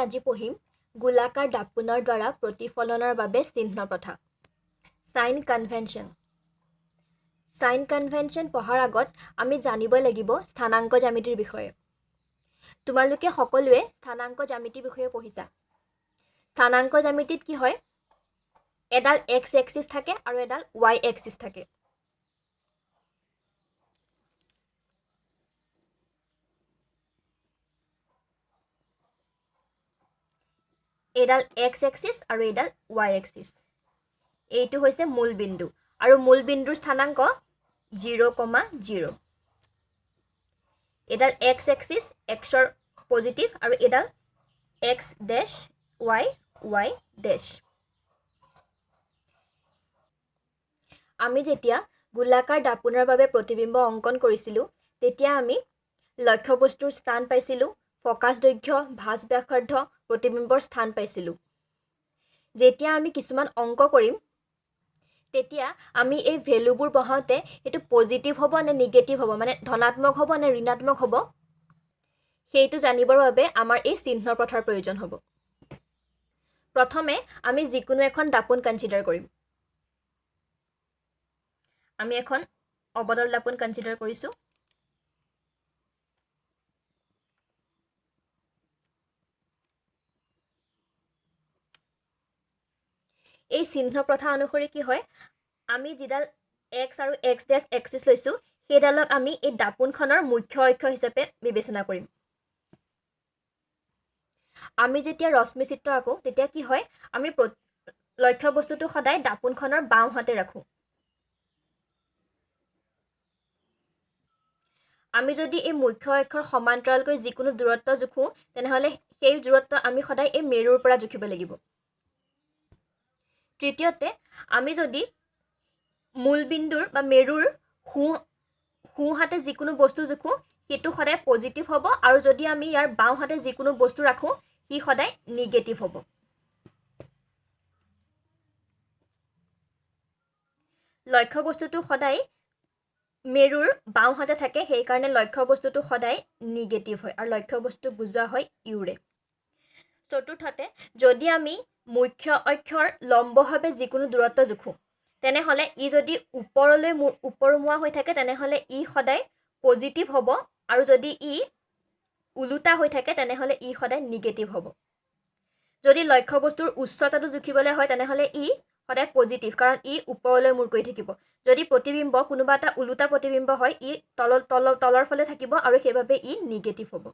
আজি পঢ়িম গোলাকাৰ দাপোনৰ দ্বাৰা প্ৰতিফলনৰ বাবে চিহ্ন প্ৰথা, চাইন কনভেনশ্যন। চাইন কনভেনশ্যন পঢ়াৰ আগত আমি জানিব লাগিব স্থানাংক জ্যামিতিৰ বিষয়ে। তোমালোকে সকলোৱে স্থানাংক জ্যামিতিৰ বিষয়ে পঢ়িছা। স্থানাংক জ্যামিতিত কি হয়, এডাল এক্স এক্সিছ থাকে আৰু এডাল ৱাই এক্সিছ থাকে। এইডাল এক্স এক্সিছ আৰু এইডাল ৱাই এক্সিছ। এইটো হৈছে মূল বিন্দু আৰু মূল বিন্দুৰ স্থানাংক 0,0। এইডাল এক্স এক্সিছ, এক্সৰ পজিটিভ, আৰু এইডাল x dash y, y dash. আমি যেতিয়া গোলাকাৰ দাপোনৰ বাবে প্ৰতিবিম্ব অংকন কৰিছিলোঁ তেতিয়া আমি লক্ষ্যবস্তুৰ স্থান পাইছিলোঁ, ফকাছ দৈৰ্ঘ্য, ভাঁজ ব্যাসাৰ্ধ, প্ৰতিবিম্বৰ স্থান পাইছিলোঁ। যেতিয়া আমি কিছুমান অংক কৰিম তেতিয়া আমি এই ভেলুবোৰ বহাওঁতে সেইটো পজিটিভ হ'ব নে নিগেটিভ হ'ব, মানে ধনাত্মক হ'ব নে ঋণাত্মক হ'ব, সেইটো জানিবৰ বাবে আমাৰ এই চিহ্ন প্ৰথাৰ প্ৰয়োজন হ'ব। প্ৰথমে আমি যিকোনো এখন দাপোন কনচিডাৰ কৰিম। আমি এখন অৱতল দাপোন কনচিডাৰ কৰিছোঁ। এই চিহ্ন প্ৰথা অনুসৰি কি হয়, আমি যিডাল এক্স আৰু এক্স ডেছ এক্সিছ লৈছোঁ সেইডালক আমি এই দাপোনখনৰ মুখ্য অক্ষ হিচাপে বিবেচনা কৰিম। আমি যেতিয়া ৰশ্মি চিত্ৰ আঁকো তেতিয়া কি হয়, আমি লক্ষ্য বস্তুটো সদায় দাপোনখনৰ বাওঁহাতে ৰাখোঁ। আমি যদি এই মুখ্য অক্ষৰ সমান্তৰালকৈ যিকোনো দূৰত্ব জোখোঁ তেনেহ'লে সেই দূৰত্ব আমি সদায় এই মেৰুৰ পৰা জুখিব লাগিব। তৃতীয়তে, আমি যদি মূল বিন্দুৰ বা মেৰুৰ সোঁহাতে যিকোনো বস্তু জোখোঁ সেইটো সদায় পজিটিভ হ'ব, আৰু যদি আমি ইয়াৰ বাওঁহাতে যিকোনো বস্তু ৰাখোঁ সি সদায় নিগেটিভ হ'ব। লক্ষ্য বস্তুটো সদায় মেৰুৰ বাওঁহাতে থাকে, সেইকাৰণে লক্ষ্য বস্তুটো সদায় নিগেটিভ হয় আৰু লক্ষ্য বস্তু বুজোৱা হয় ইউৰে। চতুৰ্থতে, যদি আমি মুখ্য অক্ষৰ লম্বভাৱে যিকোনো দূৰত্ব জোখোঁ তেনেহ'লে ই যদি ওপৰলৈ ওপৰমুৱা হৈ থাকে তেনেহ'লে ই সদায় পজিটিভ হ'ব, আৰু যদি ই ওলোটা হৈ থাকে তেনেহ'লে ই সদায় নিগেটিভ হ'ব। যদি লক্ষ্যবস্তুৰ উচ্চতাটো জুখিবলৈ হয় তেনেহ'লে ই সদায় পজিটিভ, কাৰণ ই ওপৰলৈ মূৰ কৰি থাকিব। যদি প্ৰতিবিম্ব কোনোবা এটা ওলোটা প্ৰতিবিম্ব হয় ই তলৰ ফালে থাকিব আৰু সেইবাবে ই নিগেটিভ হ'ব।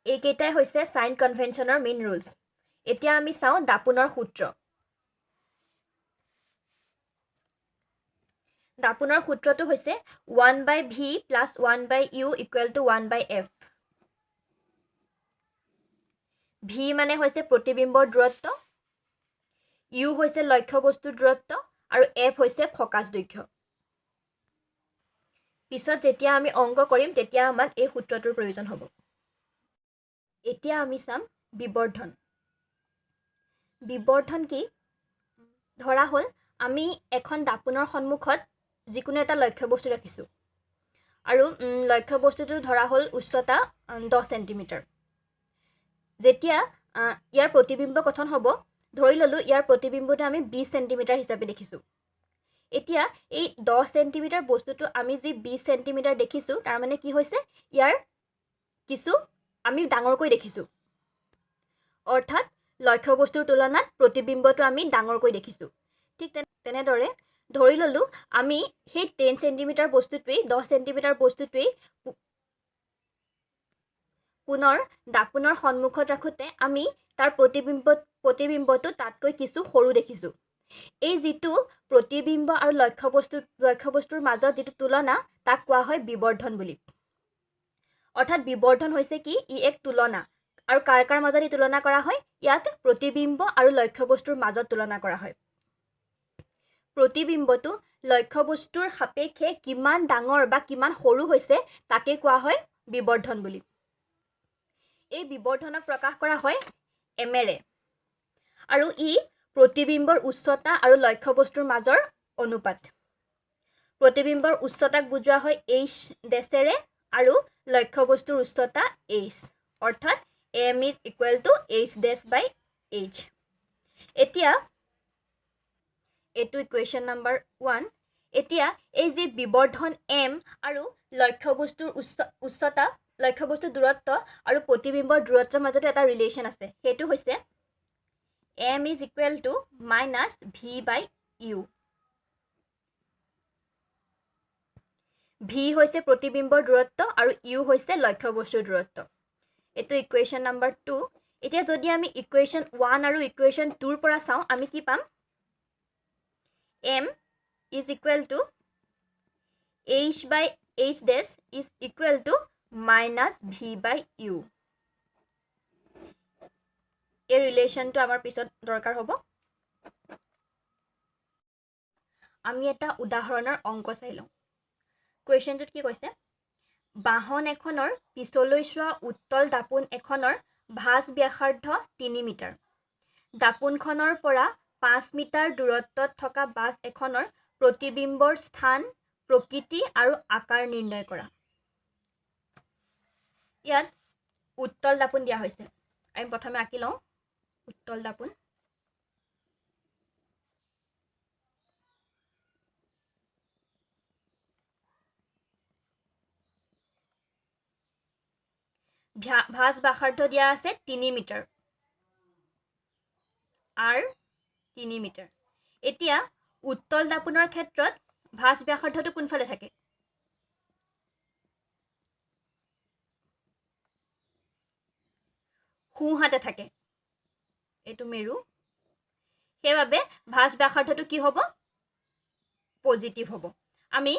এইকেইটাই হৈছে চাইন কনভেনশ্যনৰ মেইন ৰুলছ। এতিয়া আমি চাওঁ দাপোনৰ সূত্ৰ। দাপোনৰ সূত্ৰটো হৈছে 1/v plus 1/u equal to 1/f। V মানে হৈছে প্ৰতিবিম্বৰ দূৰত্ব, ইউ হৈছে লক্ষ্যবস্তুৰ দূৰত্ব, আৰু এফ হৈছে ফকাছ দৈৰ্ঘ্য। পিছত যেতিয়া আমি অংক কৰিম তেতিয়া আমাক এই সূত্ৰটোৰ প্ৰয়োজন হ'ব। এতিয়া আমি চাম বিবৰ্ধন। বিবৰ্ধন কি? ধৰা হ'ল আমি এখন দাপোনৰ সন্মুখত যিকোনো এটা লক্ষ্যবস্তু ৰাখিছোঁ আৰু লক্ষ্যবস্তুটো ধৰা হ'ল উচ্চতা 10 চেণ্টিমিটাৰ। যেতিয়া ইয়াৰ প্ৰতিবিম্ব গঠন হ'ব, ধৰি ল'লোঁ ইয়াৰ প্ৰতিবিম্বটো আমি 20 চেণ্টিমিটাৰ হিচাপে দেখিছোঁ। এতিয়া এই 10 চেণ্টিমিটাৰ বস্তুটো আমি যি 20 চেণ্টিমিটাৰ দেখিছোঁ তাৰমানে কি হৈছে, ইয়াৰ কিছু আমি ডাঙৰকৈ দেখিছোঁ, অৰ্থাৎ লক্ষ্যবস্তুৰ তুলনাত প্ৰতিবিম্বটো আমি ডাঙৰকৈ দেখিছোঁ। ঠিক তেনেদৰে ধৰি ল'লোঁ আমি সেই 10 চেণ্টিমিটাৰ বস্তুটোৱেই, 10 চেণ্টিমিটাৰ বস্তুটোৱেই পুনৰ দাপোনৰ সন্মুখত ৰাখোঁতে আমি তাৰ প্ৰতিবিম্বটো তাতকৈ কিছু সৰু দেখিছোঁ। এই যিটো প্ৰতিবিম্ব আৰু লক্ষ্যবস্তুৰ মাজত যিটো তুলনা তাক কোৱা হয় বিবৰ্ধন বুলি। অৰ্থাৎ বিবৰ্ধন হৈছে কি, ই এক তুলনা, আৰু কাৰ কাৰ মাজত এই তুলনা কৰা হয়, ইয়াক প্ৰতিবিম্ব আৰু লক্ষ্যবস্তুৰ মাজত তুলনা কৰা হয়। প্ৰতিবিম্বটো লক্ষ্যবস্তুৰ সাপেক্ষে কিমান ডাঙৰ বা কিমান সৰু হৈছে তাকে কোৱা হয় বিবৰ্ধন বুলি। এই বিবৰ্ধনক প্ৰকাশ কৰা হয় এমেৰে, আৰু ই প্ৰতিবিম্বৰ উচ্চতা আৰু লক্ষ্যবস্তুৰ মাজৰ অনুপাত। প্ৰতিবিম্বৰ উচ্চতাক বুজোৱা হয় এইচ ডেছেৰে আৰু লক্ষ্যবস্তুৰ উচ্চতা এইচ, অৰ্থাৎ M is equal to H dash by H. এতিয়া এইটো ইকুৱেশ্যন নাম্বাৰ 1। এতিয়া এই যি বিবৰ্ধন এম আৰু লক্ষ্যবস্তুৰ উচ্চতা, লক্ষ্যবস্তুৰ দূৰত্ব আৰু প্ৰতিবিম্বৰ দূৰত্বৰ মাজতো এটা ৰিলেশ্যন আছে, সেইটো হৈছে M is equal to minus V by U. V হৈছে প্ৰতিবিম্বৰ দূৰত্ব আৰু ইউ হৈছে লক্ষ্যবস্তুৰ দূৰত্ব। এইটো ইকুৱেশ্যন নাম্বাৰ 2। এতিয়া যদি আমি ইকুৱেশ্যন 1 আৰু ইকুৱেশ্যন 2ৰ পৰা চাওঁ, আমি কি পাম? M is equal to H by H dash is equal to minus V by U. এই ৰিলেশ্যনটো আমাৰ পিছত দৰকাৰ হ'ব। আমি এটা উদাহৰণৰ অংক চাই লওঁ। কুৱেশ্যনটোত কি কৈছে? বাহন এখনৰ পিছলৈ চোৱা উত্তল দাপোন এখনৰ ভাঁজ ব্যাসাৰ্ধ 3 মিটাৰ। দাপোনখনৰ পৰা 5 মিটাৰ দূৰত্বত থকা বাছ এখনৰ প্ৰতিবিম্বৰ স্থান, প্ৰকৃতি আৰু আকাৰ নিৰ্ণয় কৰা। ইয়াত উত্তল দাপোন দিয়া হৈছে। আমি প্ৰথমে আঁকি লওঁ উত্তল দাপোন। ভাঁজ ব্যাসাৰ্ধ দিয়া আছে 3 মিটাৰ, আৰ 3 মিটাৰ। এতিয়া উত্তল দাপোনৰ ক্ষেত্ৰত ভাঁজ ব্যাসাৰ্ধটো কোনফালে থাকে? সোঁহাতে থাকে, এইটো মেৰু। সেইবাবে ভাঁজ ব্যাসাৰ্ধটো কি হ'ব? পজিটিভ হ'ব। আমি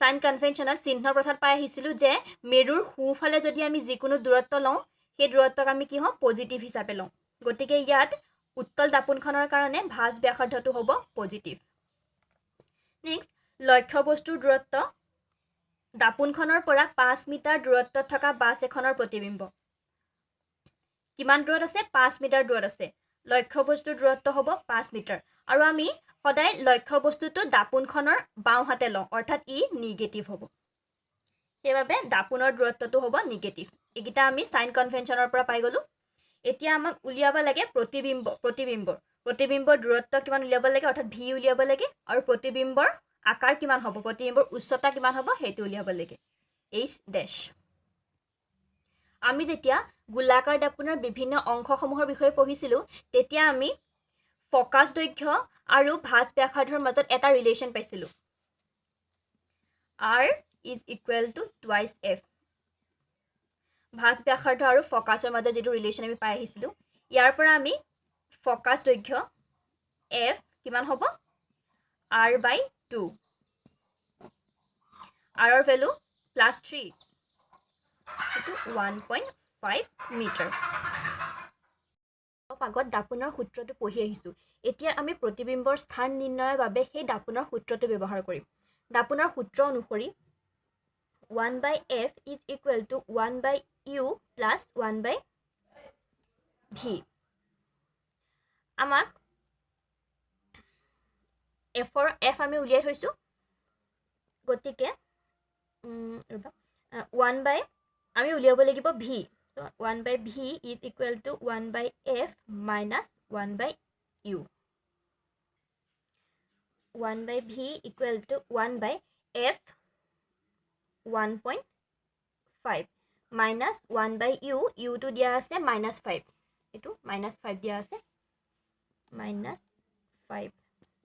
চাইন কনভেনশ্যনত চিহ্ন প্ৰথাত পাই আহিছিলোঁ যে মেৰুৰ সোঁফালে যদি আমি যিকোনো দূৰত্ব লওঁ, সেই দূৰত্বক আমি কি হওঁ? পজিটিভ হিচাপে লওঁ। গতিকে ইয়াত উত্তল দাপোনখনৰ কাৰণে ভাঁজ ব্যাসাৰ্ধটো হ'ব পজিটিভ। নেক্সট, লক্ষ্যবস্তুৰ দূৰত্ব দাপোনখনৰ পৰা 5 মিটাৰ দূৰত্বত থকা বাছ এখনৰ প্ৰতিবিম্ব কিমান দূৰত আছে? 5 মিটাৰ দূৰত আছে। লক্ষ্যবস্তুৰ দূৰত্ব হ'ব 5 মিটাৰ। আৰু আমি সদায় লক্ষ্যবস্তুটো দাপোনখনৰ বাওঁহাতে লওঁ, অৰ্থাৎ ই নিগেটিভ হ'ব। সেইবাবে দাপোনৰ দূৰত্বটো হ'ব নিগেটিভ। এইকেইটা আমি চাইন কনভেনশ্যনৰ পৰা পাই গ'লোঁ। এতিয়া আমাক উলিয়াব লাগে প্ৰতিবিম্ব, প্ৰতিবিম্বৰ দূৰত্ব কিমান উলিয়াব লাগে, অৰ্থাৎ ভি উলিয়াব লাগে, আৰু প্ৰতিবিম্বৰ আকাৰ কিমান হ'ব, প্ৰতিবিম্বৰ উচ্চতা কিমান হ'ব সেইটো উলিয়াব লাগে, এইচ ডেছ। আমি যেতিয়া গোলাকাৰ দাপোনৰ বিভিন্ন অংশসমূহৰ বিষয়ে পঢ়িছিলোঁ, তেতিয়া আমি ফ'কাছ দৈৰ্ঘ্য আৰু ভাঁজ ব্যাসাৰ্ধৰ মাজত এটা ৰিলেশ্যন পাইছিলোঁ, R is equal to twice F. ভাঁজ ব্যাসাৰ্ধ আৰু ফ'কাছৰ মাজত যিটো ৰিলেশ্যন আমি পাই আহিছিলোঁ, ইয়াৰ পৰা আমি ফ'কাছ দৈৰ্ঘ্য এফ কিমান হ'ব? আৰ বাই 2। আৰৰ ভেলু +3, এইটো 1.5 মিটাৰ। অলপ আগত দাপোনৰ সূত্ৰটো পঢ়ি আহিছোঁ। এতিয়া আমি প্ৰতিবিম্বৰ স্থান নিৰ্ণয়ৰ বাবে সেই দাপোনৰ সূত্ৰটো ব্যৱহাৰ কৰিম। দাপোনৰ সূত্ৰ অনুসৰি 1 by F is equal to 1 by U plus 1 by V. আমাক এফ আমি উলিয়াই থৈছোঁ, গতিকে ৰ'বা, 1 বাই আমি উলিয়াব লাগিব V. So 1 by V is equal to 1 by F minus 1 by U. 1 by V equal to 1 by F 1.5 minus 1 by U. ইউটো দিয়া আছে -5, এইটো -5 দিয়া আছে, -5।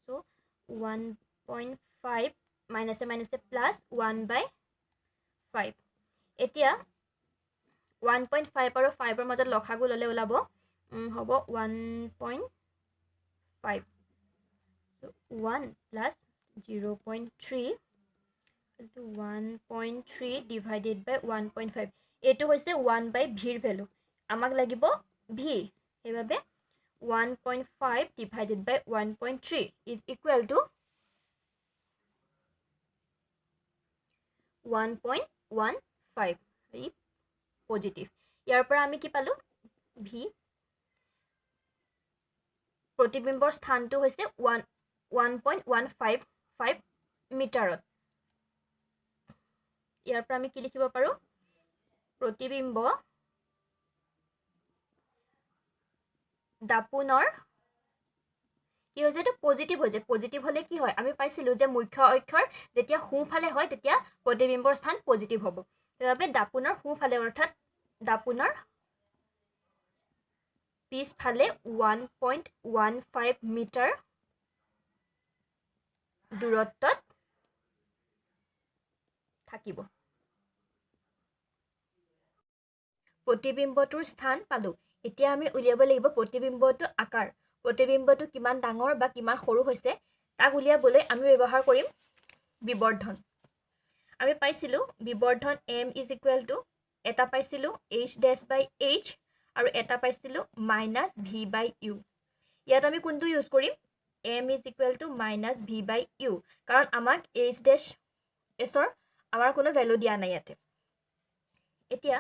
চ' 1.5 মাইনাছে মাইনাছে প্লাছ 1 বাই 5। এতিয়া 1.5 আৰু 5ৰ মাজত লসাগু ল'লে ওলাব হ'ব 1.5। 1 প্লাছ 0.3 1.3 ডিভাইডেড বাই 1.5। এইটো হৈছে 1 বাই ভিৰ ভেলু, আমাক লাগিব ভি, সেইবাবে 1.5 divided by 1.3 is equal to 1.15, E positive. ইয়াৰ পৰা আমি কি পালোঁ? ভি প্ৰতিবিম্বৰ স্থানটো হৈছে 1.155 মিটাৰত। ইয়াৰ পৰা আমি কি লিখিব পাৰোঁ? প্ৰতিবিম্ব দাপোনৰ কি হৈছে, এইটো পজিটিভ হৈছে। পজিটিভ হ'লে কি হয়, আমি পাইছিলোঁ যে মুখ্য অক্ষৰ যেতিয়া সোঁফালে হয় তেতিয়া প্ৰতিবিম্বৰ স্থান পজিটিভ হ'ব। সেইবাবে দাপোনৰ সোঁফালে অৰ্থাৎ দাপোনৰ পিছফালে 1.15 মিটাৰ দূৰত্বত থাকিব। প্ৰতিবিম্বটোৰ স্থান পালোঁ। এতিয়া আমি উলিয়াব লাগিব প্ৰতিবিম্বটোৰ আকাৰ। প্ৰতিবিম্বটো কিমান ডাঙৰ বা কিমান সৰু হৈছে তাক উলিয়াবলৈ আমি ব্যৱহাৰ কৰিম বিবৰ্ধন। আমি পাইছিলোঁ বিবৰ্ধন এম is equal to এটা পাইছিলোঁ এইচ ডেছ বাই এইচ আৰু এটা পাইছিলোঁ মাইনাছ ভি বাই ইউ। ইয়াত আমি কোনটো ইউজ কৰিম, M is equal to minus V by U, কাৰণ আমাক এইচ ডেছ এছৰ আমাৰ কোনো ভেলু দিয়া নাই ইয়াতে। এতিয়া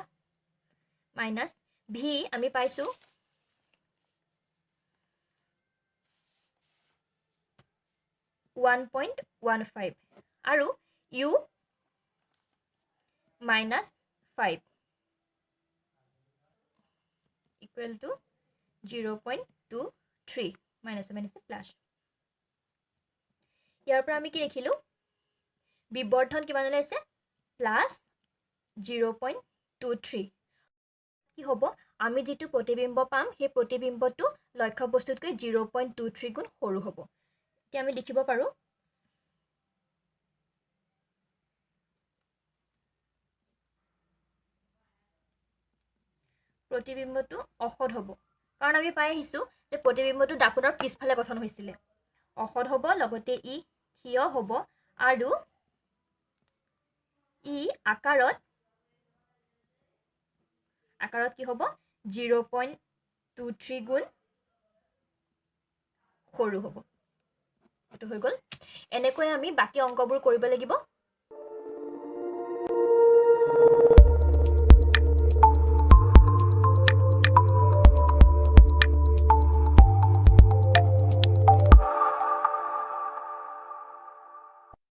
মাইনাছ ভি আমি পাইছোঁ 1.15 আৰু U minus 5 equal to 0.23, minus minus plus. ইয়াৰ পৰা আমি কি দেখিলোঁ, বিবৰ্ধন কিমান ওলাইছে, প্লাছ 0.23। কি হ'ব, আমি যিটো প্ৰতিবিম্ব পাম সেই প্ৰতিবিম্বটো লক্ষ্য বস্তুতকৈ 0.23 গুণ সৰু হ'ব। এতিয়া আমি লিখিব পাৰোঁ প্ৰতিবিম্বটো অসৎ হ'ব, কাৰণ আমি পাই আহিছোঁ যে প্ৰতিবিম্বটো দাপোনৰ পিছফালে গঠন হৈছিলে। অসৎ হ'ব, লগতে ই থিয় হ'ব আৰু ই আকাৰত কি হ'ব, 0.23 গুণ সৰু হ'ব। এইটো হৈ গ'ল। এনেকৈ আমি বাকী অংকবোৰ কৰিব লাগিব।